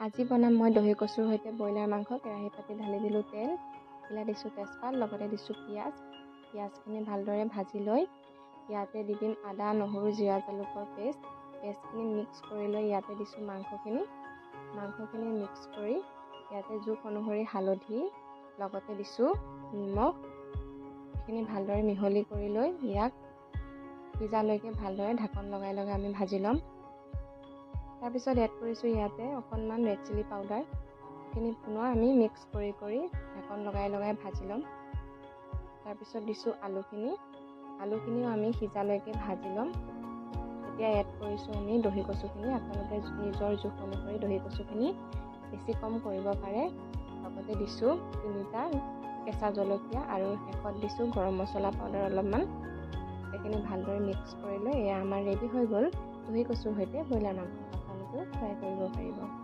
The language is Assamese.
আজি বনাম মই দহি কচুৰ সৈতে ব্ৰইলাৰ মাংস। কেৰাহী পাতি ঢালি দিলোঁ তেল, এইফালে দিছোঁ তেজপাত, লগতে দিছোঁ পিঁয়াজ। পিঁয়াজখিনি ভালদৰে ভাজি লৈ ইয়াতে দি দিম আদা, নহৰু, জিৰা, জালুকৰ পেষ্ট। পেষ্টখিনি মিক্স কৰি লৈ ইয়াতে দিছোঁ মাংসখিনি। মাংসখিনি মিক্স কৰি ইয়াতে জোখ অনুসৰি হালধি, লগতে দিছোঁ নিমখ। এইখিনি ভালদৰে মিহলি কৰি লৈ ইয়াক সিজালৈকে ভালদৰে ঢাকন লগাই লগাই আমি ভাজি ল'ম। তাৰপিছত এড কৰিছোঁ ইয়াতে অকণমান ৰেড চিলি পাউডাৰ। এইখিনি পুনৰ আমি মিক্স কৰি কৰি ঢাকন লগাই লগাই ভাজি ল'ম। তাৰপিছত দিছোঁ আলুখিনি। আলুখিনিও আমি সিজালৈকে ভাজি ল'ম। এতিয়া এড কৰিছোঁ আমি দহি কচুখিনি। আপোনালোকে নিজৰ জোখ অনুসৰি দহি কচুখিনি বেছি কম কৰিব পাৰে। লগতে দিছোঁ 3টা কেঁচা জলকীয়া আৰু শেষত দিছোঁ গৰম মছলা পাউডাৰ অলপমান। এইখিনি ভালদৰে মিক্স কৰি লৈ এয়া আমাৰ ৰেডি হৈ গ'ল দহি কচুৰ সৈতে ব্ৰইলাৰ মাংস। আপোনালোকেও ট্ৰাই কৰিব পাৰিব।